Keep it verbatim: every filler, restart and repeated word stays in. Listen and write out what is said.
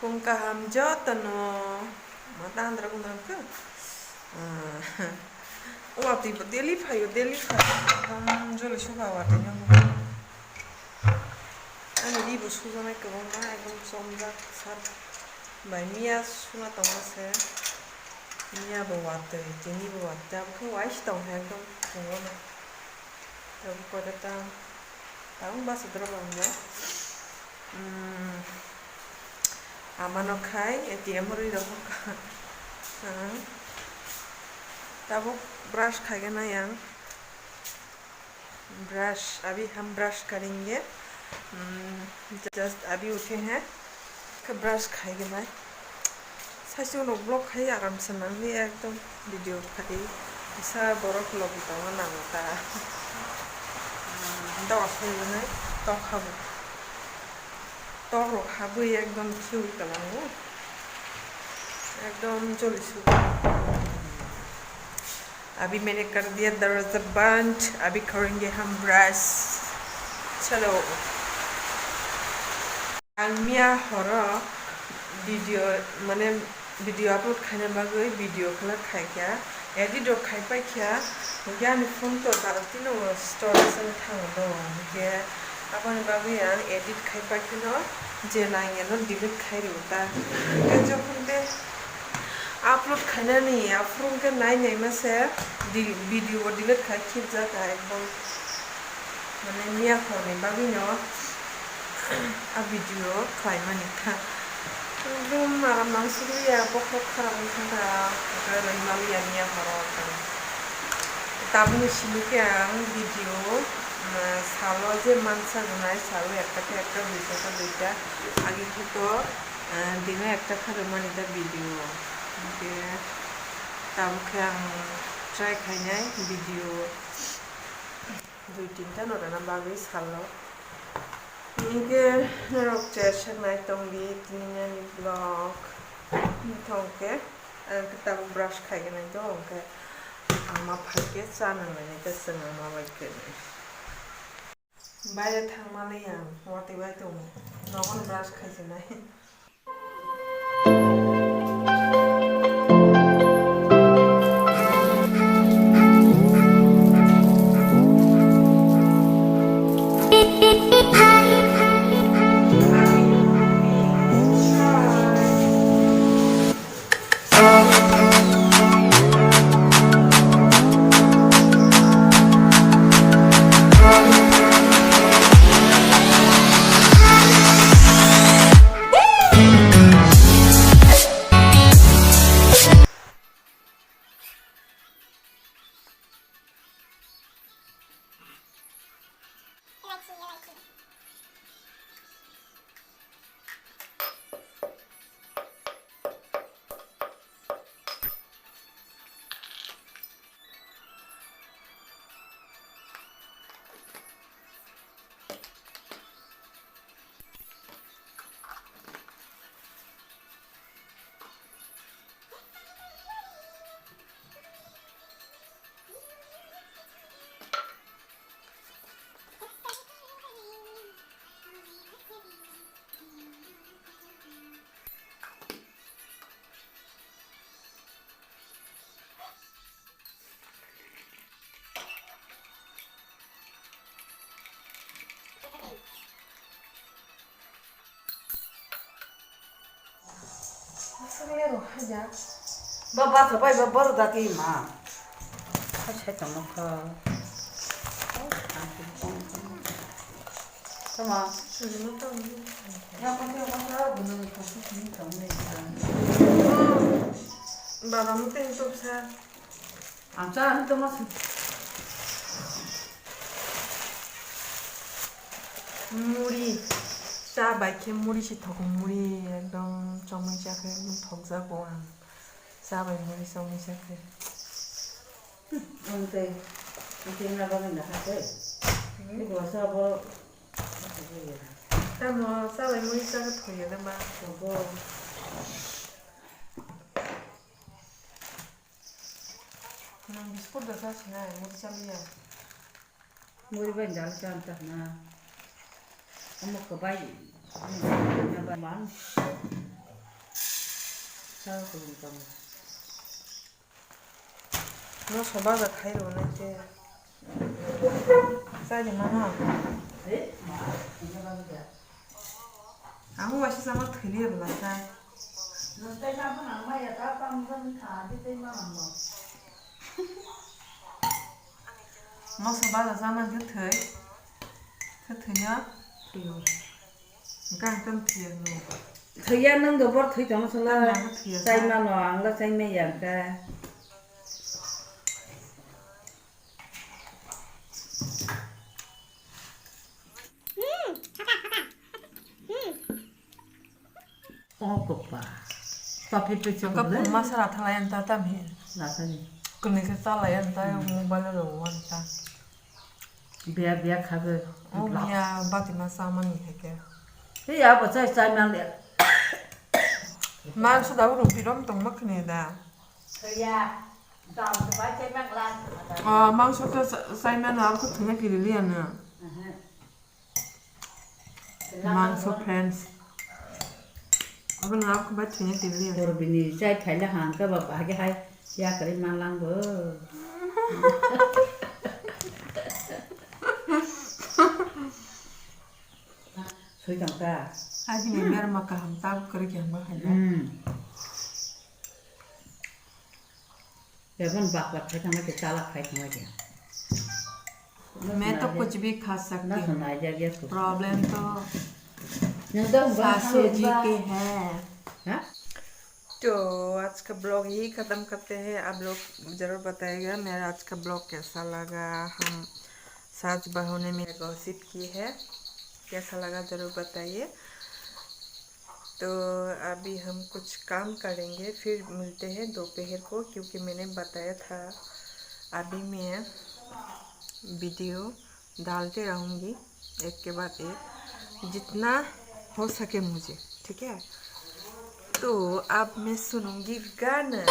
Tong kaham jotono. Ma ta andra kung dang khe? Ah. Watwi bo daily phaio, daily phaio. Ekdom joli sukha watwi no. Ani ri bo sujaknai kwbangma, ekdom chomjak sat bai miya suna tongma se. Miya bo watwi, tini bo watwi, abo khe wai se tong kha ekdom phungo no. Tabuk koi ta tam, tabuk basa drop ang ya. Hmm, amano khai A T M rwi rok. Hmm. Tabuk brush khai gana yang. Brush, abhi hum brush karenge. Hmm, just abhi uthe hain. Khe brush khai gana. Saisuk no vlog khai aram se nangli ekdom video khai. Kisa borok logi tongo nango ta. Hmm, dos khai gana tok habu. Tok rok habwi ekdom khiui kalango. Ekdom joli su. अभी मैंने कर दिया दरवाजा बंद, अभी करेंगे हम ब्रश। चलो। Ang miya horo video, mane video upload khaina bagwi video khlak khaikha, edit rok khai paikha, hwnkhe ani phone to daltino storage wng thango do, hwnkhe aboni bagwi ang edit khai paikheno je nangya no delete khai rwo ta, hwnkhe jokhon de upload khainani aphuru hwnkhe nai naima se di-, video bo delete khai khibjak ekdom. Mane miya horni bagwino a video khlaimani kha. Ekdom aram nang sugwi ya, bokhorok kharap wngkha kha, hwnkhe rwimaliya miya horo ekdom. Tabukni simi khe ang video, ah, salo je mansa wngnai, salo ekta khe ekta, duita khe duita, agi khe to, ah, dino ekta khe rwmani ta video. Hwnkhe tabuk khe ang try khainai video. Dui tinta no rwna bagwi salo. Hinkhe norok chersak nai tongdi tini ani vlog. Hwnkhe ang khe tabuk brush khai gwnai do, hwnkhe ama phaikhe cha nang lainai khe chwng ama bai khe. Baire thangmani ang watwi bai tongo. Nogo no brush khai sinai. Baba, sabai baba, dati ma. Hai sai tongma kha. Tama. Baba, muting tupsa. Ang cha ang tongma se. Muri. Cha bai khe muri se thogo, muri ekdom chomui cha khe ekdom thokjago ang. Cha bai muri chomui cha khe. Ang tei, ang tei na bagwi na kha tei. Hmm? Ni bo cha bo. Tamo cha bai muri cha khe thoya de ma. Thogo. Nwng biskut da cha sinai, muri cha liya. Muri bai dal cha ta na. Omo kwbai. Man. No soba da khai ro nai te. Sai de mano. Ang waisa sama thili ro la sai. Moso baja jaman khe thwi. Khe thwino thwio. Hwnkhe ang tamo thwiyakno. Thwiya nwng do bor thwi tongma sala. Tamo ang thwiya. Chai mano, ang la chai maya hwnkhe. Oh, kopa. Tapi pe Angka chukle. Pun masa ratha layan ta tam he. Ratha ni. Kuni ke ta layan ta mobile lo wan ta. Bia, bia khabe. Oh, bia bati masa mani he ke. He ya, bo chai, chai man le. Mang sudah rupi rom tong mak ne da. Ya. Ah, mangso ta sa-, saimano, abo khe thwina kiri liya no. Mangso, friends. Abo no, abo khe bai thwina kiri liya. Pur bini chai phaila hangka ba bahage hai ya kari malang bo. Soi tang ta. Hai bini berma kaham ta kari khe hamba hai. Hmm. Ebon bak bak khai thangma khe chalak khai thangma khe. मैं तो कुछ भी खा सकती हूँ। Problem तो सासू जी के है। हाँ? तो आज का ब्लॉग यही ख़त्म करते हैं। आप लोग ज़रूर बताइएगा मेरा आज का ब्लॉग कैसा लगा। हम सास बहू ने मेरा गॉसिप की है, कैसा लगा ज़रूर बताइए। तो अभी हम कुछ काम करेंगे, फिर मिलते हैं दोपहर को, क्योंकि मैंने बताया था अभी मैं वीडियो डालते रहूँगी एक के बाद एक, जितना हो सके मुझे, ठीक है। तो अब मैं सुनूँगी गाना।